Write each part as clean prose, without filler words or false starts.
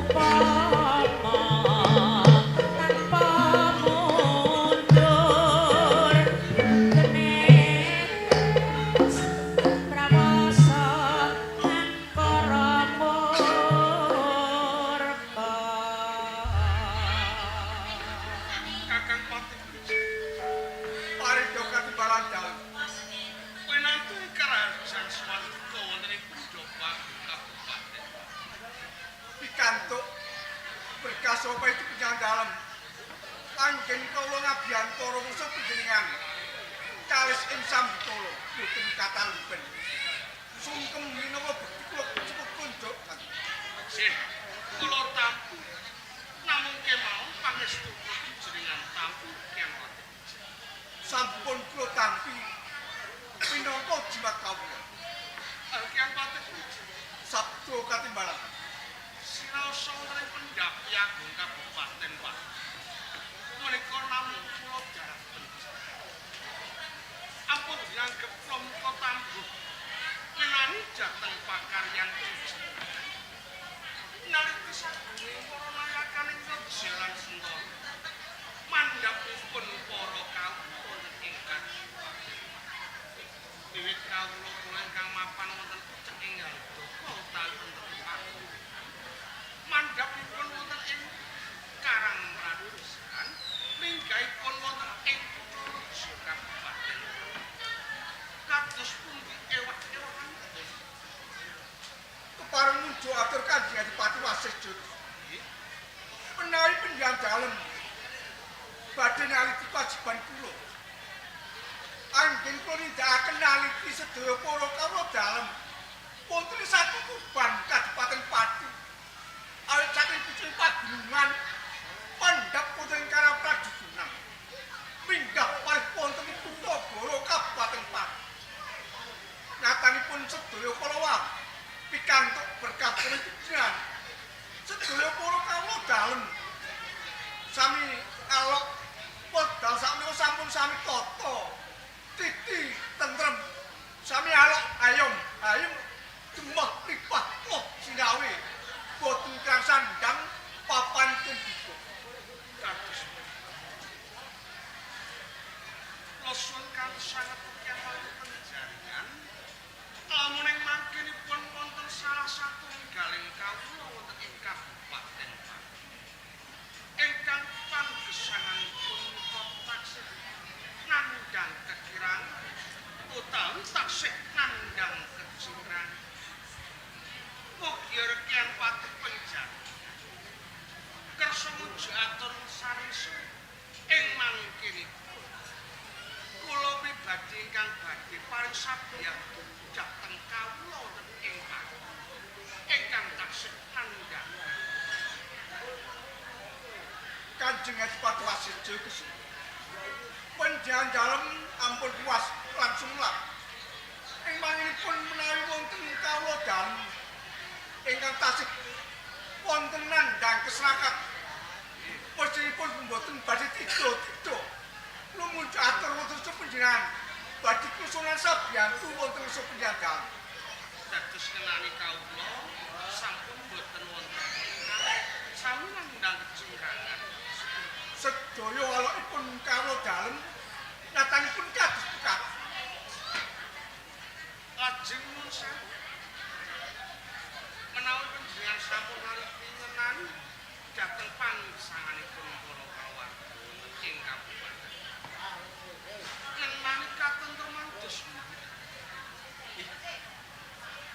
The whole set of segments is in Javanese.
Upama tanpa mundur gene prawasa angkara murka. Kakang Patih Wiji, Paridha katimbalan dalem. Winantu kerajaan Swandika wonten ing Pendopo Kabupaten. Pikantuk berkah sapa itu panjenengan dalem. Anggen kawula ngabiyantara musuh panjenengan. Kalis ing sambetala boten katalumpen. Sungkem minangka bekti kula cukup kunjuk. Sih, kula tampi. Namung kemawon pangestu panjenengan tampi Kyang Patih Wiji. Sampun kula tampi minangka jimat kawula. Kyang Patih Wiji, Sabda katimbalan. Sinaosa wonten ing Pendapi Agung Kabupaten Pati. Menika namung kula darah penjara. Ampun dianggep kula muka tangguh ngenani dhateng pakaryan panjenengan. Nalika sagunge para nayakaning Raja lan Sentara mandhapipun para kawula wonten ing kabupaten. Wiwit kawula kula ingkang mapan wonten pucuk ing Handaka utawi wonten Pati. Mandhapipun wonten ing Karang Pradesan, minggahipun wonten ing Kutha Kabupaten. Kados pundi ewah-ewahanipun? Kepareng mujo atur Kanjeng Adipati Wasisja. Menawi panjenengan dalem badhe naliti kewajiban kula. Anggen kula nindakaken naliti sedaya para kawula dalem wonten ing satu kuban Kadipaten Pati. Awit saking pucuk pagunungan pandhap wonten ing Karang Pradusunan. Minggah palih wonten ing kutha Goro Kabupaten Pati. Nyatanipun sedaya kala wau pikantuk berkah panjenengan. Sedaya para kawula dalem sami alok wekdal sakmenika sampun sami tata titi tentrem, sami alok ayom ayem gemah ripah loh sinawe boten kirang sandang papan tumbika. Kados kula suwun kanthi sanget Kyang wonten jaringan lamun ing mangkinipun wonten salah satunggaling kawula wonten ing Kabupaten Pati ingkang panggesanganipun menika taksih nandhang kekirangan utawi taksih nandhang kecingkran, mugi Kyang Patih Penjaringan kersa muju atur sanes ing mangkinipun kula pribadi ingkang badhe paring sabiyantu dhateng kawula wonten ing Pati ingkang taksih nandhang. Kanjeng Adipati Wasisja Kusuma, panjenengan dalem ampun puas langsung lah. Ing manginipun menawi wonten kawula dalem ingkang tasih wonten nandhang kesrakat, mestinipun mboten badhe tidha-tidha lumunjuk atur wonten panjenengan badhe kusunan sabiyantu wonten panjenengan dalem. Dados ngenani kawula sampun boten wonten ingkang sami nandhang kecingkangan. Sedaya walokipun kawula dalem nyatanipun kados pekat. Lajeng nuwun sewu, menawi panjenengan sampun naliti ngenani dhateng panggesanganipun para kulawarga wonten ing kabupaten, ngenani katentreman dos pundi?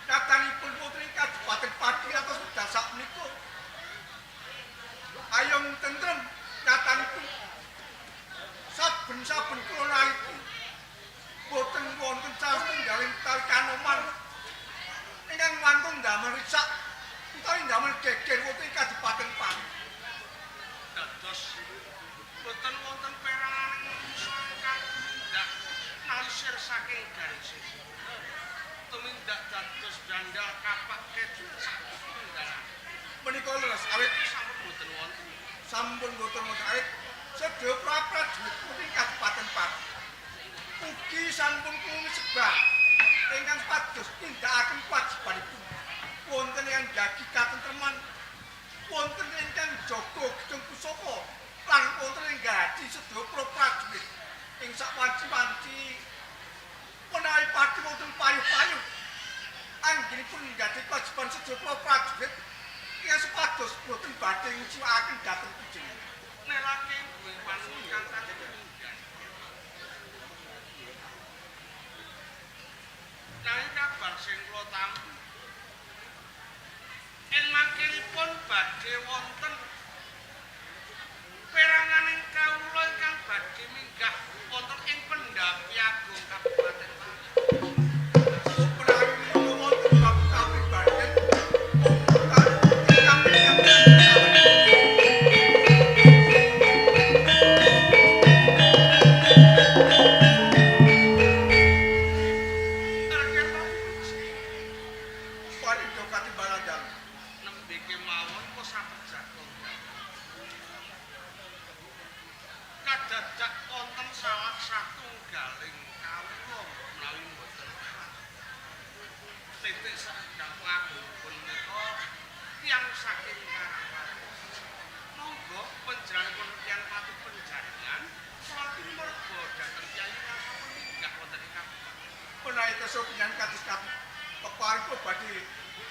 Nyatanipun putri Kadipaten Pati atos wekdal sakmenika ayom tentrem. Nyatanipun saben-saben kula naliti boten wonten salah setunggaling utawi kanoman ingkang wantun ndamel risak utawi ndamel geger wonten ing Kadipaten Pati. Dados boten wonten peranganing manungsa ingkang tumindak nalisir saking garis, tumindak dados dandal kapak keju satunggalan? Menika leres, awit sampun boten wonten. Sampun boten wonten, awit sedaya prajurit putri Kadipaten Pati ugi sampun kula sebab ingkang supados nindakaken kewajibanipun wonten ingkang njagi katentreman wonten. sedaya para prajurit ing sak wanci-wanci menawi Pati wonten payuh-payuh anggenipun nggadahi kewajiban sedaya para prajurit ingkang supados boten badhe ngeciwakaken dhateng panjenengan. Nelake duwe panuwun kang saged munggah. Nanging kabar sing kula tampi ing mangkinipun badhe wonten peranganing kawula ingkang badhe minggah wonten ing Pendhapi Agung Kabupaten Pati. Menawi menika wonten bab kapribaden ingkang Rakyat Pati Parido katimbalan dalem. Nembe kemawon kok jago. Kadadak wonten salah satunggaling kawula menawi mboten titik saking pangagungipun menika tiyang saking Karangpati. Monggo panjenenganipun tiyang Pati Penjaringan kula tinmerga dhateng Kyai ingkang sampun minggah wonten ing kabupaten. Menawi kersa panjenengan kados kados kepareng kula badhe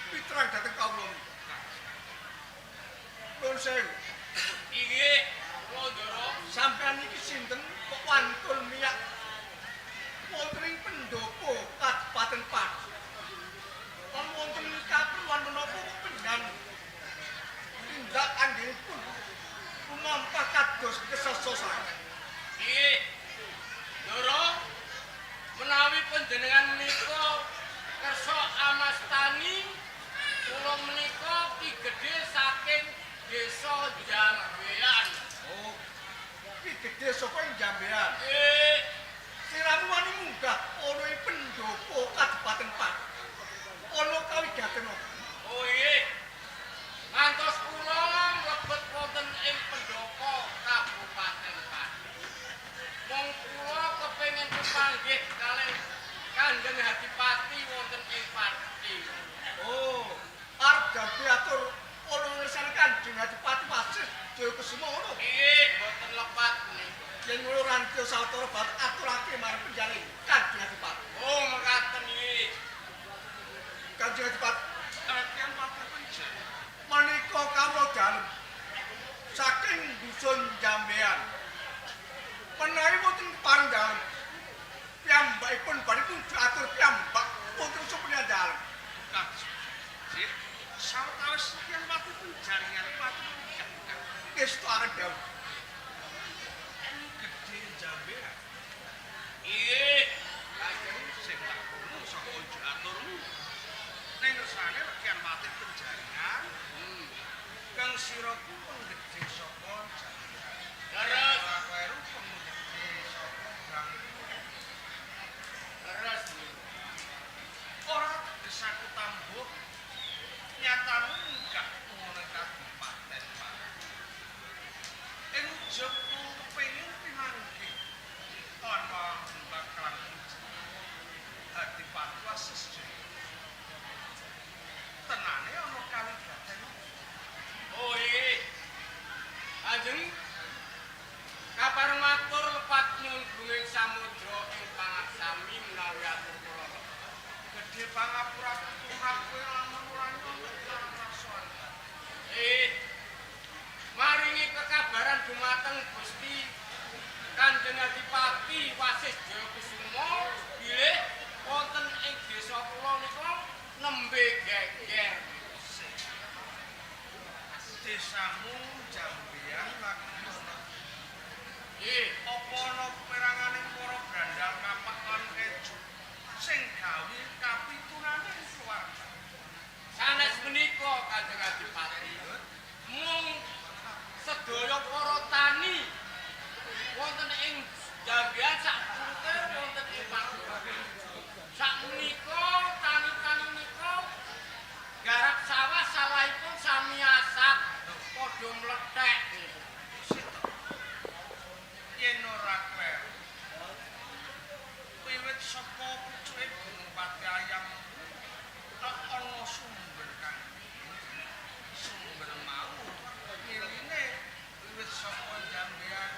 pitrang dhateng kawula menika. Nuwun sewu. Inggih, kula Ndara. Sampeyan iki sinten kok wantun miyak wonten ing pendopo Kabupaten Pati? Lan wonten kaperluan menapa kok panjenengan tindak anggenipun lumampah kados kesesa saya? Inggih. Ndara, menawi panjenengan menika kersa amastani kula menika Ki Gedhe saking Desa Jambean. Oh, Ki Gedhe saka ing Jambean. Nggih. Siramu wani munggah ana ing pendopo Kabupaten Pati. Ana kawigaten apa? Oh inggih. Ngantos kula mlebet wonten ing pendopo Kabupaten Pati. Mung kula kepengin kepanggih kalih Kanjeng Adipati wonten ing Pati. Oh, arep jambe atur ana ngersane Kanjeng Adipati Wasis Jayakusuma ngono. Inggih, boten lepat menika. Yen ngono rantya sawetara bat aturake marang penjaling Kanjeng Adipati. Oh, mekaten nggih. Kanjeng Adipati Rakyat Pati Penjaringan menika kawula dalem saking dusun Jambean. Menawi wonten kepareng dalem piyambakipun badhe kunjuk atur piyambak wonten supenyan dalem. kados sih sawetawis tiyang Pati Penjaringan Pati minggah Nggih setuaken dawuh. Gedhe Jambean. Inggih. Lajeng sing tak krungu saka unjuk aturmu. Ning ngersane Rakyat Pati Penjaringan, kang sira ku penggedhe saka Jambean. Leres, Ora kleru penggedhe saka Brangwon. leres nggih. Ora teges aku tambuh nyatamu munggah ngono kabupaten Pati. Ing ujugku kepengin pinanggih ana bakalan Adipati Wasis Jaya. Tenane ana kawigaten apa? Oh inggih. Kanjeng kapareng matur lepat nyuwun gunging samudra ing pangaksami menawi atur kula. Gedhe pangapura tumrap kowe lamun ora nyontek rasa. Maringi kekabaran dumateng Gusti Kanjeng Adipati Wasis Jayakusuma bilih wonten ing desa kula nika nembe geger. Desamu Jambean lagi ana. Nggih, Apa ana peranganing para brandal kapak lan keju sing gawe kapitunane keluarga? Sanes menika Kanjeng Adipati. Mung sedaya para tani wonten ing Jambean sak purute wonten ing Pakuan. Sak menika tani-tani nika garap sawah sawahipun sami asat padha mlethek. Sitok. Yen ora kleru, wiwit saka pucuke Gunung Pati Ayam tok ana sumber kang sumber mau miline wiwit saka Jambean.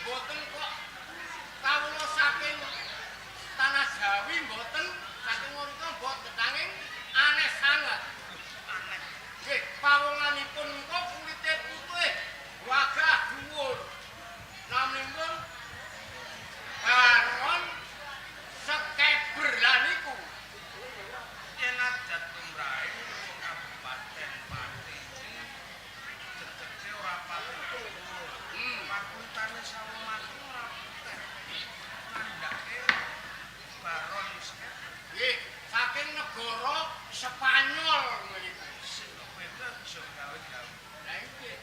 Mboten kok kawula saking tanah Jawi mboten, saking mriko mboten, nanging aneh sanget. Aneh. Nggih, pawonganipun menika kulite putih, wagah dhuwur. Naminipun Baron Sekeber lha niku. Yen adat lumrahe wong Kabupaten Pati iki dedege ora pati dhuwur. Pakulitane sawo mateng ora putih. Nandhake Baron Sekeber. Nggih, saking negara Spanyol mriku. Sing beda aja gawe-gawe. Lah nggih.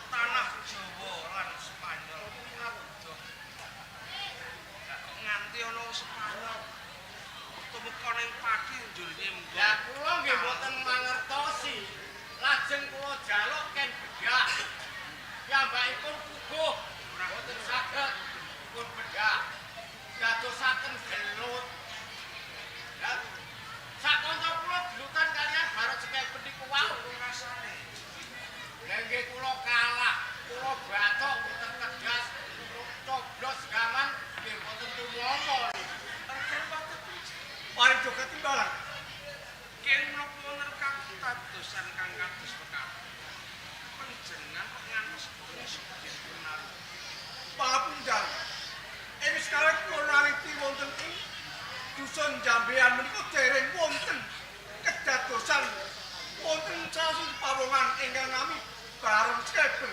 Tanah Jawa lan Spanyol kuwi ora beda. Lah kok nganti ana Spanyol tumeka ning Pati njur nyembah. Lah kula nggih mboten mangertosi. Lajeng kula jaluk ken bedah. Piyambakipun puguh mboten saged pun bedah. Dadosaken gelut. Lah sak kanca kula gelutan kalian Baron Sekeber niku wau rasane. Lah nggih kula kalah, kula bathok mboten tegas, coblos gaman nggih mboten tumama niku. Reken pati puji. Paring joget timbalan. Keng menapa wonten kadadosan kang kados mekaten. Panjenengan kok ngantos iso dipunari. Pangapundhan. Ing sekarang kula naliti wonten ing dusun Jambean menika dereng wonten kedadosan wonten salah pawongan ingkang nami Baron Sekeber.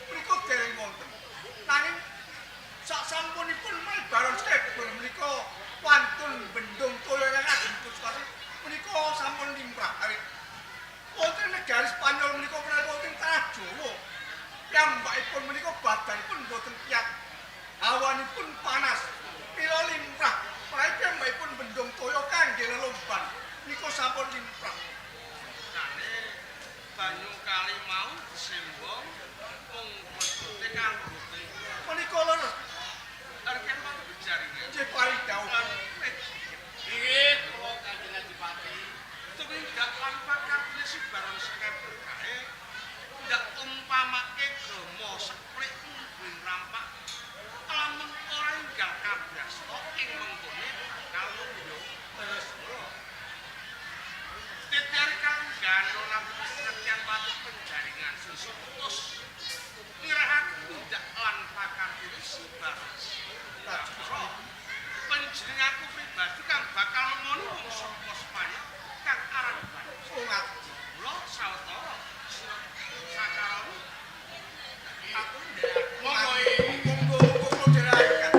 Menika dereng wonten. Nanging sak sampunipun menawi Baron Sekeber menika wantun bendung toya ingkang ageng Gusti menika sampun limrah awit wonten negari Spanyol menika menawi wonten tanah Jawa. Piyambakipun menika badanipun boten kiyat. Hawanipun panas. Mila limrah menawi piyambakipun bendung toya kangge lelomban menika sampun limrah. Kane banyu kali mau disembong mung bentuke kanggo Menika leres Reken pati bejaringan. nggih paring dawuh. Lan Nggih, kula Kanjeng Adipati. tumindak lan pakartine si Baron Sekeber kae ndak umpamake gama seprik mungguing rampak lamun ora enggal kabrasta ing mengkone bakal lumyo terus mula titiar kang gano lan kasetyan pati penjaringan sesuk putus ngirahake tindak lan pakartine si Baron Sekeber. Panjenenganku pribadi kang bakal nemoni wong saka Spanyol kang aran Baron. Oh ngaten. Mula sawetara sira sakarane aku nderek Monggo iki. Monggo monggo kula dherekaken.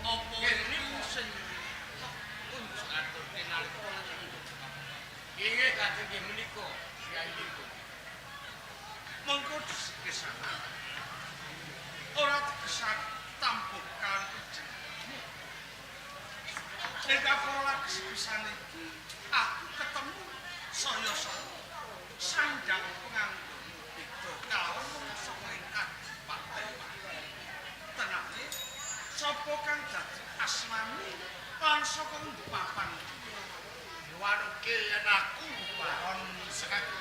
Apa iki sing tok unjuk aturke nalika wonten Nggih, Kanjeng nggih menika priyayipun. mengko disekesan. Ora digesak tambuh kalian panjenenganmu. Nek kapara lagi sepisan iki aku ketemu saya-saya sandang penganggomu beda kalawan wong saka ing kadipaten Pati. Tenane sapa kang dadi asmane lan saka ngendi papan Wanuke yen aku Baron Sekeber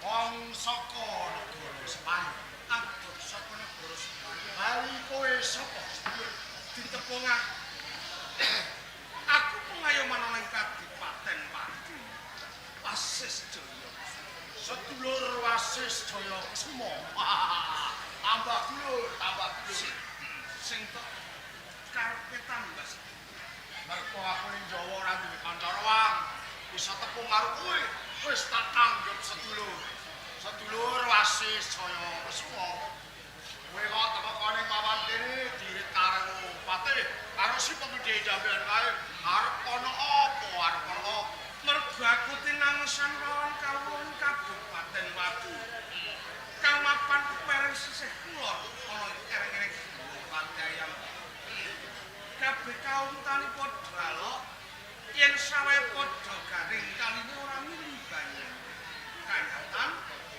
wong saka negara Spanyol. Atur saka negara Spanyol. Bali kowe sapa sedulur? Ditepung aku. Aku pengayoman ana ing kadipaten Pati. Wasis Jaya. Sedulur Wasis Jaya Kusuma. Tambah dulur, tambah dulur. Sing tok karepe tambah sedulur. Mergo aku ning Jawa ora duwe kanca rewang. Bisa tepung karo kowe, wis tak anggep sedulur. Sedulur Wasis Jaya Kusuma. Kowe kok temeka ning papan kene dirit karo Patih, karo si pemedhe jambean kae. Arep ana apa? Arep ana apa? Mergo aku tinangesan lawan kawulon Kabupaten Watu. Kang mapan pereng sisih kulon ana ing ereng-ereng Padayam. Kabeh kaum tani padha alok yen sawahe padha garing kaline ora mili banyu. Kanyatan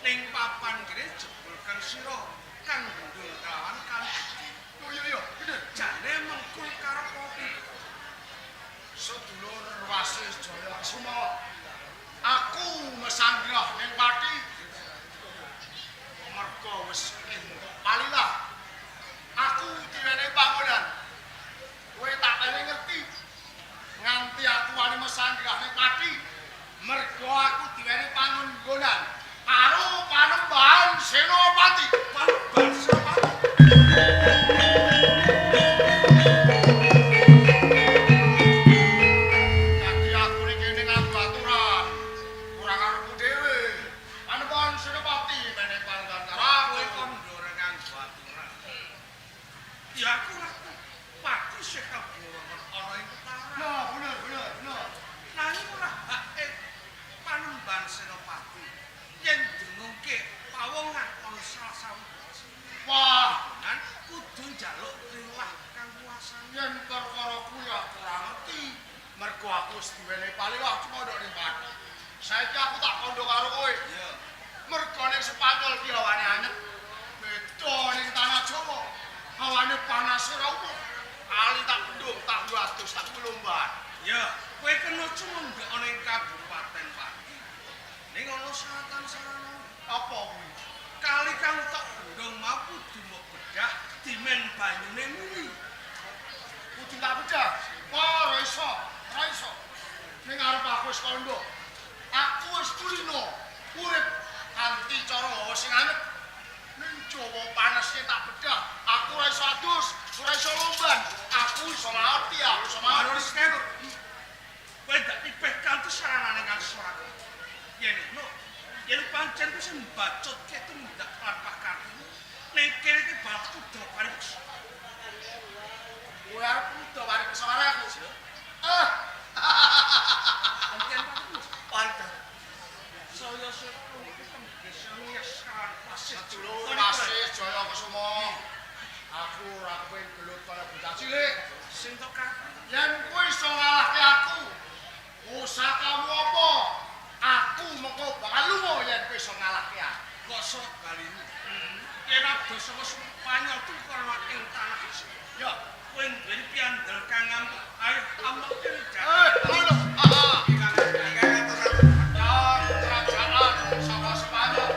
ning papan kene jebul kang sira kang bendung kalawan kali gedhe. Yo yo yo, bener. Jane mengkul karep kopi. Sedulur Wasis Jaya Kesuma. Aku mesanggrah ning Pati. Merga wis entuk palilah. Aku diwenehi panggonan. Kowe tak kene ngerti. Nganti aku wani mesanggrah ning Pati. Merga aku diwenehi panggonan karo Panembahan Senopati. Panembahan Senopati. Dadi aku ning kene nganggo aturan. Ora karepku dhewe. Panembahan Senopati menehi panggonan karo aku. Kowe kandha ora nganggo aturan. Ya aku ngaku Pati sih kabuwongan ana ing Petara. Nah, bener bener bener. Nanging ora hake Panembahan Senopati yen dengungke pawongan ana salah sawiji. Wah, Nan kudu njaluk riwah kang kuwasane. yen perkara kuwi aku ora ngerti. Mergo aku wis diwenehi palilah cuma ndok ning Pati. Saiki aku tak kandha karo kowe. Iya. Mergo ning Spanyol ki hawane anyep. Beda ning tanah Jawa. Hawane panas ora umum. Ali tak bendung, tak nggo adus, tak lomban. Ya, kowe kena cumendhek ana ing Kabupaten Pati. Ning ana saratan-sarana. Apa kuwi? Kali kang tok bendung mau kudu mbok bedah dimen banyune mili. Kudu tak bedah. Wah, ora iso, ora iso. Ning arep aku wis kandha. Aku wis kulino urip kanthi cara hawa sing anget. Ning Jawa panasnya tak bedah. Aku ora iso adus, ora iso lomban. Aku iso mati, aku iso mati. Baru seketur. Kowe ndak pipih kanthi saranane kang suaraku. Yen ngono, yen pancen kuwi sing mbacutke tumindak lampah kartu. Ning kene iki bakal kudu paripeksa. Kowe arep udah wari pesawara aku. Ah, Pancen aku Pandang. saya sepuh iki tembes nges kan pasih sedulur Wasis Jaya Kesuma. Aku ora kepengin gelut kaya bocah cilik. Sing tok kartu. Yen kowe iso ngalahke aku, pusakamu apa? Aku mengko bakal lunga yen kowe iso ngalahke aku. Kok sok balini. Yen ado saka Spanyol tuku ana ing tanah Jawa. Ya. Kowe duweni piandel kang ngamuk. Ayo amuk kene Eh, ngono. Ah. Ingkang atur-atur. Ya, kerajaan saka Spanyol.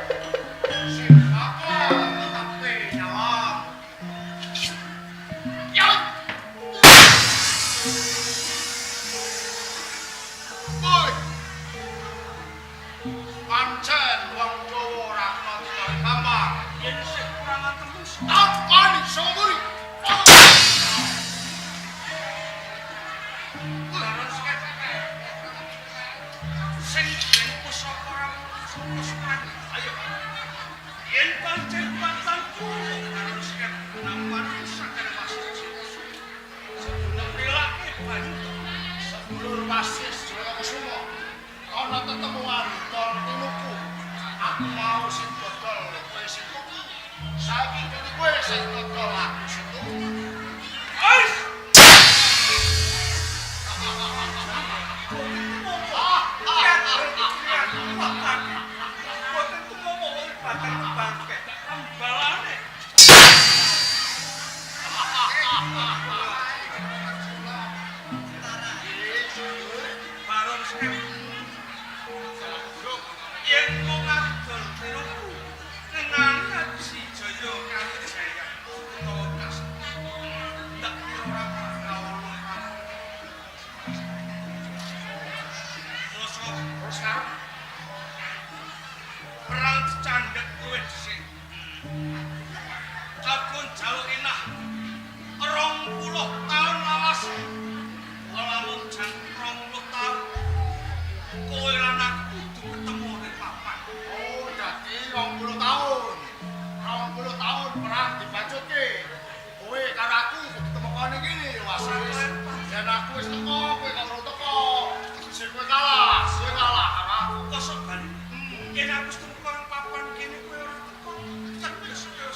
Sing bakal tetepke nyawa. Ya. Woi. Pancen wong Jawa ora kena dikon gampang. Yen isih kurangan telu Tampani saka mburi. Sing duweni pusaka ora pusaka Spanyol. Ayo. Yen pancen pantangku harus nampan pusaka Wasis. Sebelum relake banyu Sedulur Wasis Jaya Kesuma. Ana tetemuan dol tinuku. Aku mau sing dodol, kowe sing tuku. Saiki ganti kowe sing dodol, aku sing tuku. Ais! Boten tumomo wong badan bangke. Rembalane. Baron Skep. Yen mung adol tinuku, ngenani Aji Jaya Kawijaya utawa Kas. Ndak kira ora bakal ono perang. Mosok Terus karo perang dicandhek kowe dhisik. Aku njaluk enah 20 taun lawas. Lamun jan 20 taun kowe lan aku kudu ketemu ning papan. Oh, dadi 20 tahun. 20 tahun perang dibacutke. Kowe karo aku kudu temekane kene, Wasis. Yen aku wis teko, kowe kok ora teko. Tegese kowe kalah, kowe kalah karo aku. Kosok bali. Yen aku wis teko nang papan kene kowe ora teko. Teges kowe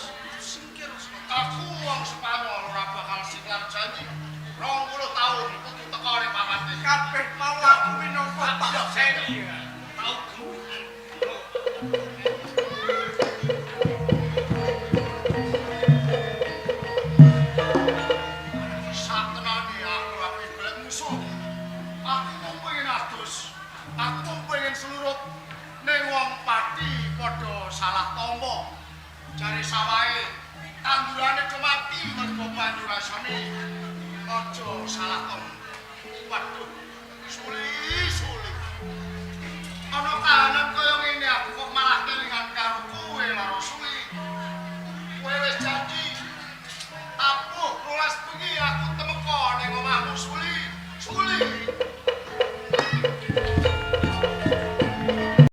Aku pengen seluruh ning wong Pati padha salah tampa. Jare sawahe tandurane do mati mergo banyu rasane. Aja salah tampa. Waduh, suli suli. Ana kahanan